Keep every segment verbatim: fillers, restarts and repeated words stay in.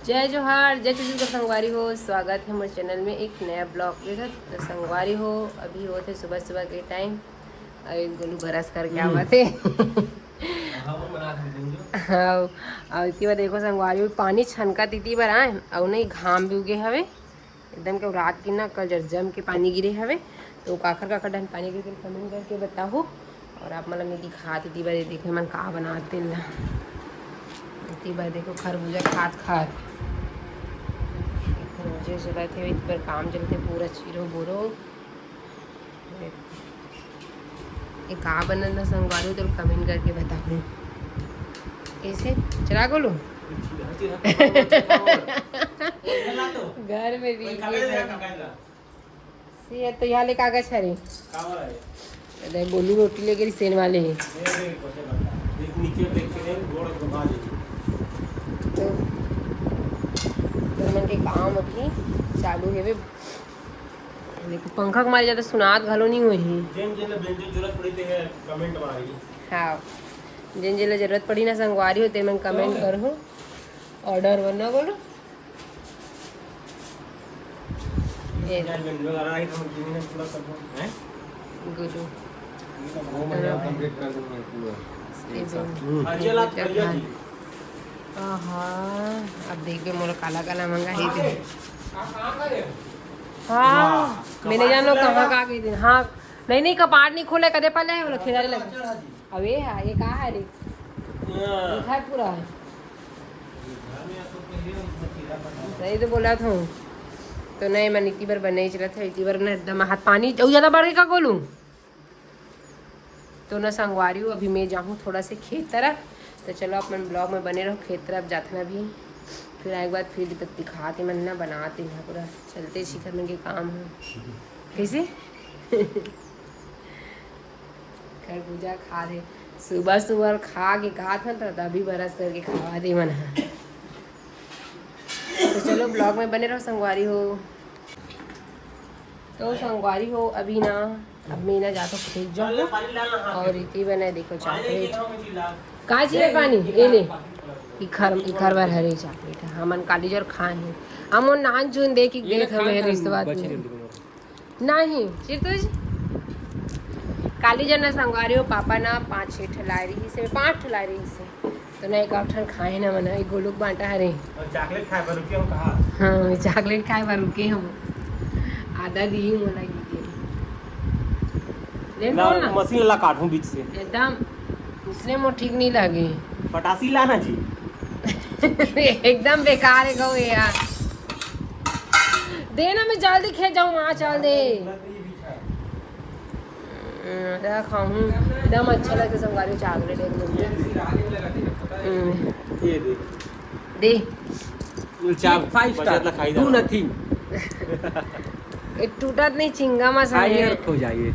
जय जोहार, जय छत्तीसगढ़ संगवारी हो, स्वागत है मोर चैनल में एक नया ब्लॉग के साथ। तो संगवारी हो, अभी होत हे सुबह सुबह के टाइम, अउ एक गोलू बरस करके आवत हे। हाँ, अउ इति बार देखो संगवारी हो, पानी छनका तिति बर आए, अउ नहीं घाम भी उगे हवे एकदम के रात के ना, कल जर जम के पानी गिरे हवे। तो काखर काखर डहन पानी गिरे, कमेंट करके बताहू। अउ आप मन ला मैं दिखात इति बार, ये देखे मन का बनात तेन ला। इति बार देखो खरबूजा खात खात खरबूजे चलत हे, इति बार काम चलत हे पूरा चीरो बोरो। ये का बनत ना संगवारी हो, तो कमेंट करके बताहू। कैसे चला गोलू? घर में भी सी है तो यहाँ ले कागज हरे। अरे गोलू रोटी लेके रिसेन वाले ही। तो तो मन के काम अभी चालू हे बे। देखो पंखा के मारे ज्यादा सुनात घलो नहीं होही। जेन जेन ला बेंजो जरूरत पड़ी ते कमेंट मारी। हाँ, जेन जेन ला जरूरत पड़ी ना संगवारी हो, ते मन कमेंट करहू। ऑर्डर बना बोलो। ये यार, बेंजो लगा रहा है, हम जीवन में पूरा कर दो, हैं? गुरु। वो मैं कंप्लीट कर दूंगा पूरा। ये एक साथ। हम्म। हरिया ला, हरिया जी। आहा, अब देख बे मोर काला काला मंगा हे दे। हाँ, मैंने जानो कहाँ का के दिन। हाँ, नहीं, नहीं, कपाट नहीं खोले, कदे पहले है, बोलो, खिलाड़ी लगे। अबे, हाँ, ये का है रे? हाँ। दिखा पूरा। सही तो बोला था। तो नहीं, मन इतनी बार बने ही चला था, इतनी बार ना एकदम हाथ पानी, ओ, ज्यादा बढ़ के का बोलूँ? तो ना संगवारी हो, अभी मैं जाहूँ थोड़ा से खेत तरफ। तो चलो, अपन ब्लॉग में बने रहो, खेत तरफ जाथन अभी। फिर आए के बाद फिर दिखाते मन ना बनाते हैं पूरा। चलते शिखर में के काम है। कैसे? खरबूजा खा रहे, सुबह सुबह खा के कहा था, तो अभी बरस करके खावा दे मन है। तो चलो, ब्लॉग में बने रहो संगवारी हो। तो संगवारी हो, अभी ना, अब मैं ना जातो खेत जाऊँ। अउ इति बने देखो चॉकलेट। का चाहिए पानी? ये ले। इखर, इखर बार हरे चॉकलेट। हमन काली जर खाए हैं। हम वो नान चुन दे कि ये देख ना हमें खान रिश्तेदार बचे में। नहीं, चितुज। काली जर ना संगवारी हो, पापा ना पाँच छः ठो लाए रही से, पाँच ठो लाए रही से। तो ना एक ठन खाए ना मना, एक गोलू के बांटा हरे। अउ चॉकलेट खाए बर रुके हम कहा? हाँ, चॉकलेट खाए बर रुके हम। आधा दी मोला गिर गे। ले ना, बोल ना। मशीन ला काटूं बीच से। एकदम, इसने मोर ठीक नहीं लगे। पटासी ला ना जी। एकदम बेकार है गो यार। दे ना, मैं जल्दी खेत जाऊँ, वहाँ चल दे। हम्म, रखा हूँ। एकदम अच्छा लगता संगवारी चॉकलेट एक नंबर। हम्म। ये दे। दे। चार, five star, बचत ला खाई do जा। Nothing। ये टूटत नहीं, चिंगा मा से खाई है। अर्थ हो जाइए। ये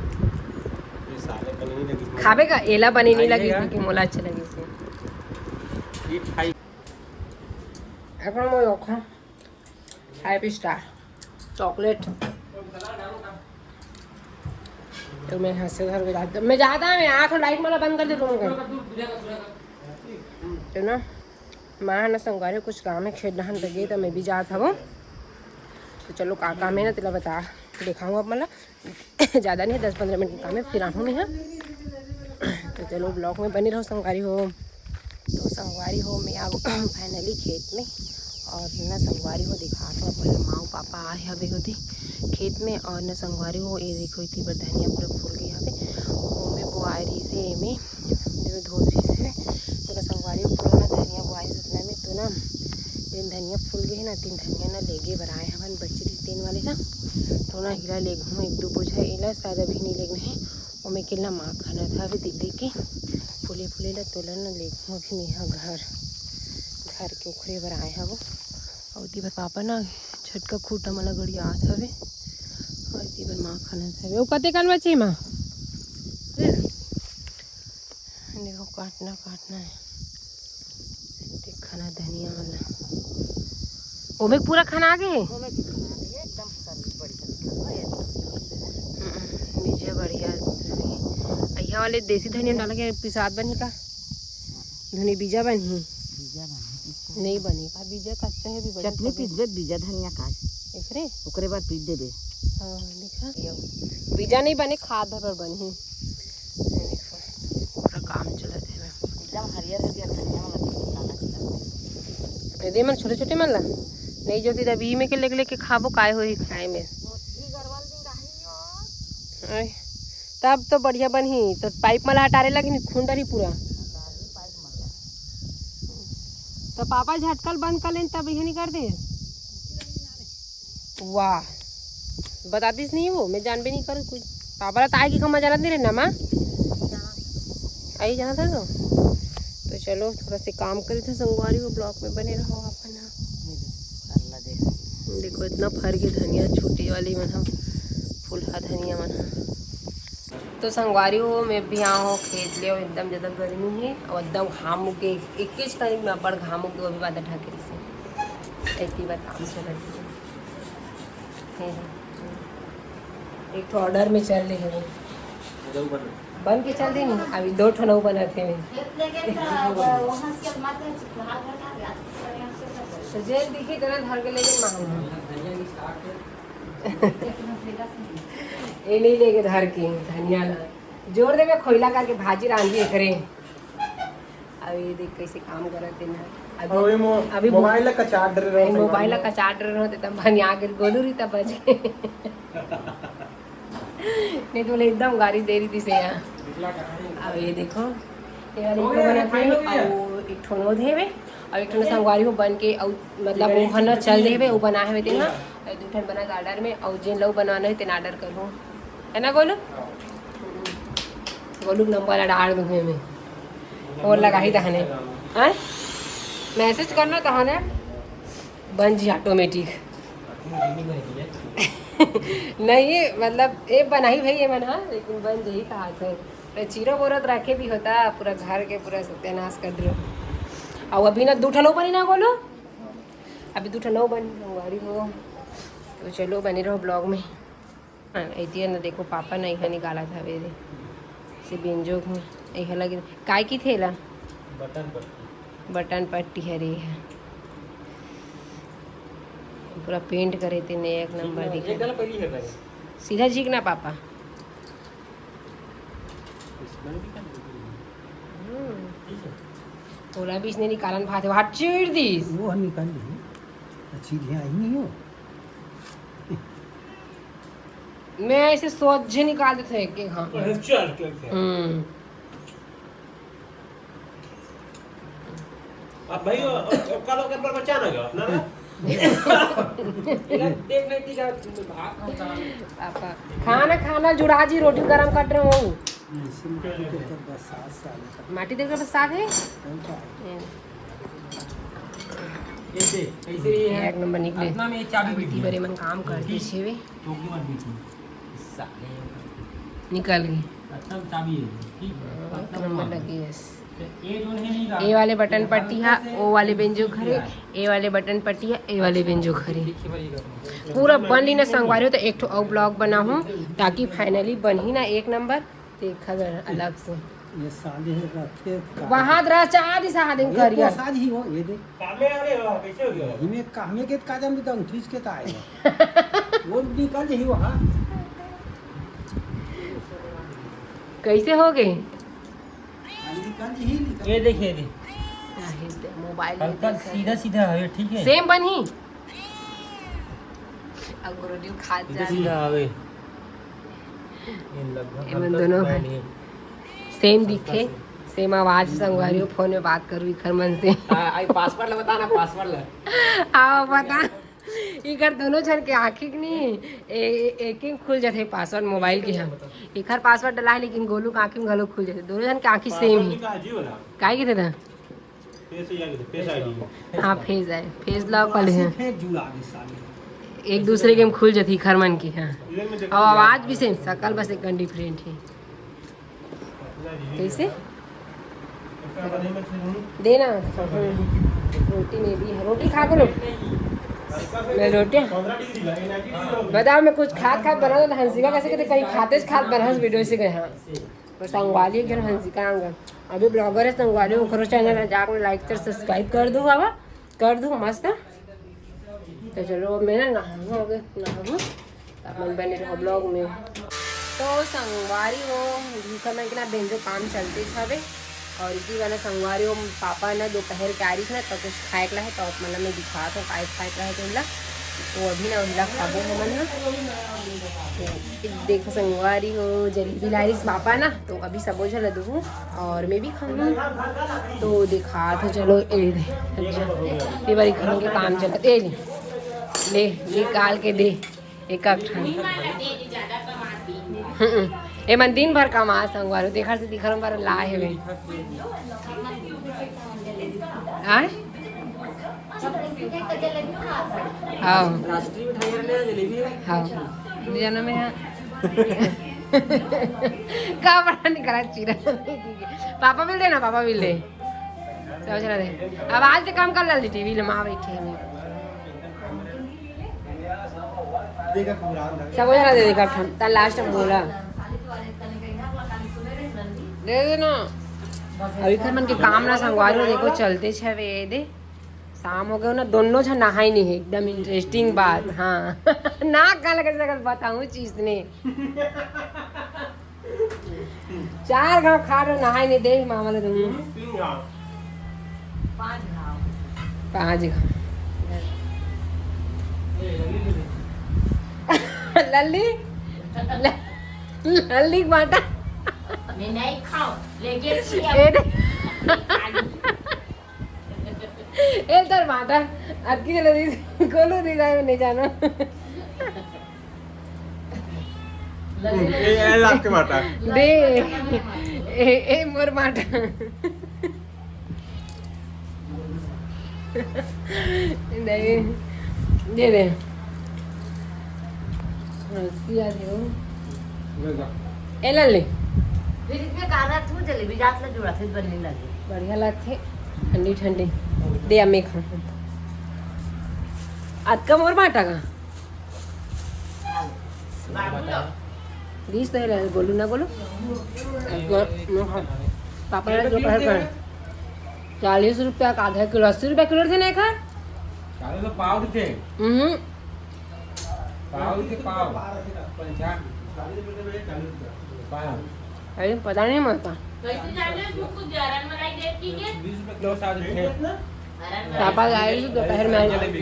साले बने नहीं लगी। खाबे का? एला बने नहीं लगी, खाइएगा। क्योंकि मोला अच्छा लगे से। ये खाई। अपन मोर ओखा। Five star chocolate। तो मैं हंसे घर में जाता, मैं जाता है, मैं आँख लाइट वाला बंद कर दे तुम लोग। तो ना, माँ ना संगवारी कुछ काम है, खेत डहन लगे, तो मैं भी जात हवो। तो चलो, का काम है ना, तेला बता, दिखाऊँ आप मतलब। ज़्यादा नहीं, दस पन्द्रह मिनट के काम है, फिर आहूँ मैं, हाँ। तो चलो, ब्लॉग में बने रहो संगवारी हो। तो संगवारी हो, मैं आ फाइनली खेत में। अउ ना संगवारी हो, दिखात हूँ, अपन माँ पापा आए हवे होती खेत में। अउ ना संगवारी हो, ये देखो, इतनी बार धनिया पूरा फूल गई हवे। ओमे बोआए रही से, एमे जेमे धोत रही से। मगर संगवारी हो, पूरा ना धनिया बोआए रही से, इतना में तो ना, दिन धनिया फूल गई है ना, तीन धनिया ना लेगे बर आए हवन, बच्चे रही तीन वाले ना। तो ना हिला लेगहूँ एक दो बोझा, एला शायद अभी नहीं लेगना है। ओमे के ला माँ खाना था अभी दिल्ली के फूले फूले ला, तोला न लेगहूँ अभी मेहा घर, घर के उखरे बर आए हवो। अउ इति बर पापा ना छटका खूटा मला गड़ियात हवे। अउ इति बर माँ खाना था अभी। ओ कते कन बचे माँ? देखो, काटना, काटना है। देखा ना धनिया वाला। ओमे पूरा खाना आगे है? ओमे भी खाना आगे है, एकदम फल बढ़िया निकला है। हम्म, बीजा बढ़िया। अइहा वाले देसी धनिया डाला के पिसात बनी का? धनी बीजा बनी। बीजा बनी। नहीं बने का, बीजा कच्चा हे, अभी बने चटनी तभे। पीस दे, बीजा धनिया काट। एकरे? ओकरे बाद पीस देबे। हाँ, देखा? यो। बीजा नहीं बने, खाद भर बनही। पूरा काम चलत हे ना। एकदम हरियर हरियर धनिया वाला काला काला। ए दे मन छोटे छोटे मन ला। नहीं जल्दी अभी में के लेके लेके खाबो, काय होही खाए में। आय, तब तो बढ़िया बनही। तो पाइप मन ला हटारे लगी, खुंडर ही पूरा। तो पापा झटकल बंद कर लेन, तब यह नहीं कर दे। वाह, बतातीस नहीं वो, मैं जानबे नहीं करूँ कुछ। पापा ला तो आए की खमा जानत नहीं रहना माँ। आई जाना था तो। तो चलो, थोड़ा से काम करे थे संगवारी हो, ब्लॉग में बने रहो अपन। देखो, इतना फर के धनिया छोटे वाली मन ह, फुलहा धनिया मन ह। तो संगवारी हो, मैं भी आए हो खेत ले, अउ एकदम ज्यादा गर्मी हे, अउ एकदम घाम उगे, एक, एक कनिक में अब्बड़ घाम उगे, वो भी बादल ढाके रहिसे। इतनी बार काम चलत हे। हे, हे। एक ठो ऑर्डर में चल रहे हैं वो। बन के चल देनी, अभी दो ठो नौ बनत हे। तो जेन दिखी तेन धर के लेके मांगू। ये नहीं लेके धर के धनिया ला। जोर दे, मैं खोइला करके भाजी रांधी एकरे। अब ये देख कैसे काम करत हे ना। अभी, अभी अभी मो-, मोबाइल ला कचाट डरे रहो, अभी मोबाइल ला कचाट डरे रहो, तब बनिया के गोलू रही तब बच गए। नहीं तो बोले एकदम गारी दे रही थी से यहाँ। अब ये देखो, ये वाला एक ठो बना थे, और एक ठो नोध हेवे, और एक ठो संगवारी हो बन के, और मतलब वो हन चल देवे, वो बना हेवे तेना, और दू ठन बना गार्डन में, और जेन लोग बनाना है तेन ऑर्डर करो, है ना गोलू? गोलू के नंबर ला डाल दूंगे मैं, और लगाही तहने, हाँ, मैसेज करना तहने। बन जी ऑटोमेटिक। नहीं, मतलब, ए बनाही भाई ये मन, हाँ, लेकिन बन जही कहा थे। तो चीरो बोरत रखे भी होता, पूरा घर के पूरा सत्यानाश कर दियो। और अभी ना दू ठो नौ बनी ना बोलो, अभी दू ठो नौ बनी, संगवारी हो। तो चलो, बने रहो ब्लॉग में। हाँ, एतिया न देखो, पापा न इहा निकालत हवे रे। से बेंजो में इहा लगे, काय की थेला? बटन पट्टी। बटन पट्टी हरे इहा। पूरा पेंट करे ते ने एक नंबर दिखे। एक डाला पहली है भाई। सीधा झीक ना पापा। इसमें भी क्या? हम्म। ठीक है। ओला बीच ने निकालन भात, हाथ चीर दीस। वो हम निकाल ली। अच्छी ध्यान ही नहीं हो। मैं ऐसे सोझे निकाल देते हैं कि हाँ। अरे चल, चल, चल। हम्म। अब भाई, अब, अब कल ओकर पर बचा ना गया, ना, ना? इधर देख नहीं, ठीक है, भाग कौन सा? पापा, खाना, खाना जुड़ा जी, रोटी गरम कर रहे हो। नहीं, सिम के ऊपर बस सात साल है। माटी देख रहे बस साथ है? कौन सा है? ये। कैसे, कैसे ये है? एक नंबर निकले। इतना में ये चाबी बैठी है। बड़े मन काम करते छेवे। चौकी मत बीच में। साले। निकल गई। अच्छा, चाबी है, ठीक है। हाँ, एक नंबर लगी है। तो ये जो है नहीं रहा। ए वाले बटन पट्टी हा, ओ वाले बेंजो घरे, ए वाले बटन पट्टी हा, ए वाले बेंजो घरे। ठीक है, ठीक है। पूरा बन ली ना संगवारी हो, तो एक ठो अउ ब्लॉग बनाहूँ, ताकि finally बनही ना एक नंबर। देखा जरा अलग से। ये साले है रखे का। वहां रह चाह दी साहब दिन ये करिया। तो साज ही हो, ये देख। कामे आ रहे हो, कैसे हो गया? इमे कामे के का जान देता हूँ, ठीक के ताए। वो निकल ही वहाँ। कैसे हो गए? निकल ही निकल। ये देखिए, ये देखिए। मोबाइल में हल्का देख। सीधा सीधा है, ठीक है? सेम बनी। अब गुरुजी खात सीधा जा सीधा रहे। आवे। ये लगभग एमन हल्का दोनों हल्का है। नहीं है। सेम हल्का दिखे, से। सेम आवाज संगवारी हो, फोन में बात करू इखर मन से। आ, आई पासवर्ड ला बता ना, पासवर्ड ला। आओ बता। इखर दोनों झन के आँखी के नहीं, ए-, एक ही खुल जाथे पासवर्ड मोबाइल के हम। इखर पासवर्ड डला है, लेकिन गोलू के आँखी में घलो खुल जाथे। दोनों झन के आँखी सेम पासवर्ड ही। निकाल जी वाला। काय के था? फेस ही आगे, फेस आईडी। हाँ, फेस आए, फेस लॉक वाले हैं। फेस जुड़ा दे साले। एक दूसरे के में खुल जाती खरमन की, हाँ। इधर में देखो अब यार। आवाज भी सेम, शकल बस एक डिफरेंट है। कैसे? देना। हाँ। रोटी में भी है, रोटी खा के लो। मैं रोटी बताओ, मैं कुछ खात खात बना था, हंसिका कैसे कहते, कहीं खाते खात बना, वीडियो से गए, हाँ। और संगवारी एक जन हंसिका आंगन, अभी ब्लॉगर है संगवारी, ओकरो चैनल है, जाकर लाइक शेयर सब्सक्राइब कर दो बाबा। कर दूँ मस्त। तो चलो, अब मैं ना नहाऊँ, अगर नहाऊँ तो अपन बने रहो ब्लॉग में। तो संगवारी हो, भूखा मन के ना बेंजो काम चलते हवे। और इसी वाला संगवारी हो, पापा ना दोपहर के आ रही ना, तो कुछ खाए के ला है, तो आप मन ला मैं दिखात हूँ, काय खाए के ला है तेन ला। तो अभी ना उनला खाबो हमन ना। तो देखो संगवारी हो, जलेबी ला रही पापा ना, तो अभी सबो झन ला दूँ और मैं भी खाऊँ। तो दिखात हूँ, चलो, ए दे, अच्छा, ये बारी घर के काम चलत, ए ले, ले, निकाल के दे। एक आध ठन। हम्म, ए मन दिन भर कमा संगवारी, देखर से दिखर बर ला हेवे। आय? हाँ। हाँ। दू जना में है। का बड़ा निकला चीरा। पापा बिल दे ना, पापा बिल दे। समझ रहा दे। आवाज से कम कर ला दी टीवी ले, माँ बैठी है। सब हो जाना दे दे कर ठन, तन लास्ट में बोला। दे दे ना। अभी घर मन के काम ना संगवारी हो, देखो चलते छे वे दे। शाम हो गए ना, दोनों झन नहाई नहीं है, एकदम इंटरेस्टिंग बात। हाँ। ना का लगे से बताऊँ चीज ने। चार घाव खा रहे, नहाई नहीं दे मामा ले दूँ। तीन घाव। पाँच घाव। पाँच घाव। लल्ली, ल-, लल्ली के बाटा। मैं नहीं खाऊं, लेकिन ए दे। ए तर बाटा, अतकी चले दी, कोलू दी जाए, मैं नहीं जाना। ए, ए, लास्ट के बाटा। दे। ए, ए, मोर बाटा। नहीं, दे दे। हंसी आ रही हो। ए लल्ली। फ्रिज में काला थू जलेबी जात ला जुड़ा थे, बनी लगे। बढ़िया लगथे, ठंडी ठंडी। दे अम्मी खा। अतका मोर बाटा का? बीस तो है, बोलू ना बोलू। पापा ने दोपहर का चालीस रुपया का आधा किलो, अस्सी रुपया किलो थे ना एक। चालीस तो पाव थे। हम्म। पाव थे, पाव। पाव। अरे पता नहीं मरता। कैसे जाने उसको कुछ ग्यारह मलाई देती है? बीस रुपया किलो शायद थे। पापा आए थे दोपहर में, आए। जलेबी।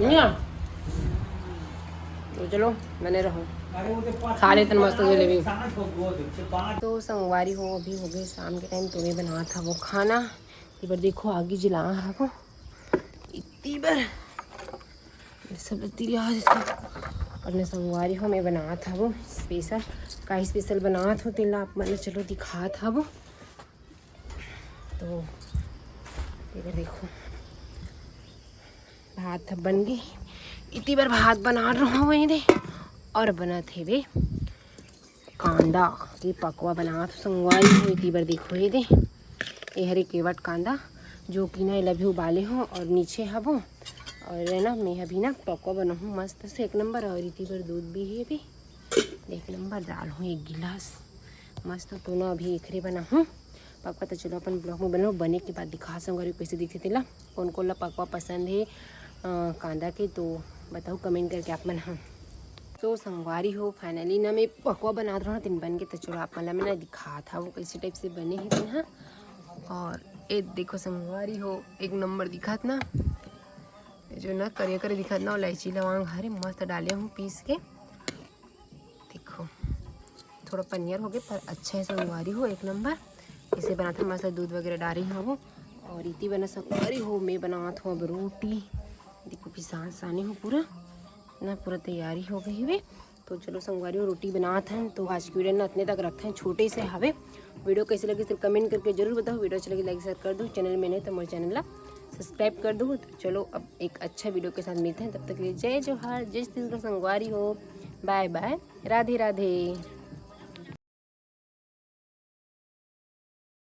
नहीं आ? तो चलो, बने रहो, खा लेते मस्त जलेबी। तो संगवारी हो, अभी हो गए शाम के टाइम, तो मैं बनात हवो खाना। इबर देखो, आगी जला हवो इतनी बर, सब तिरिया जैसे। और मैं संगवारी हो, मैं बनात हवो स्पेशल। का स्पेशल बनात हो, तेला आप मन चलो दिखात हवो। तो इबर देखो, भात ह बन गे। इतनी बार भात बना रहा हूँ ये दे, और बनत हेवे कांदा के पकवा बनात हूँ संगवारी हो। इतनी बार देखो ये दे, ये हरे केवट कांदा, जो कि ना एला भी उबाले हो और नीचे हवो। और है ना, मैं अभी ना पकवा बनाहूँ मस्त से एक नंबर। और इतनी बार दूध भी है अभी, एक नंबर डाल हूँ एक गिलास मस्त। तो ना अभी एकरे बनाहूँ पकवा। तो चलो अपन ब्लॉग में बनो, बने के बाद दिखा संगवारी कैसे दिखथे तेला। कौन कौन ला पकवा पसंद है, अ, कांदा के, तो बताओ कमेंट करके आप मन। हाँ, तो संगवारी हो, फाइनली ना मैं पकवा बनात रहूँ ना, तेन बन के। तो चलो आप मन ला मैं ना दिखात हूँ कैसे टाइप से बने है तेन। हाँ, और ए देखो संगवारी हो, एक नंबर दिखात ना, ये जो ना करिया करिया दिखात ना, इलायची लवांग हरे मस्त डाले हूँ पीस के। देखो, थोड़ा पनियर हो गए, पर अच्छा है संगवारी हो, एक नंबर। इसे बनाते मस्त दूध वगैरह डारी हूँ वो। और इति बना संगवारी हो, मैं बनात हूँ अब रोटी। देखो, पिसान सानी हूँ पूरा ना, पूरा तैयारी हो गई हुई। तो चलो संगवारी हो, रोटी बनात हैं। तो आज की वीडियो ना इतने तक रखते हैं, छोटे से हवे। वीडियो कैसे लगी सिर्फ कमेंट करके जरूर बताओ। वीडियो अच्छी लगी लाइक शेयर कर दो, चैनल में नहीं तो मोर चैनल ला सब्सक्राइब कर दो। तो चलो अब एक अच्छा वीडियो के साथ मिलते हैं, तब तक के लिए जय जोहार, जय छत्तीसगढ़ संगवारी हो, बाय बाय, राधे राधे।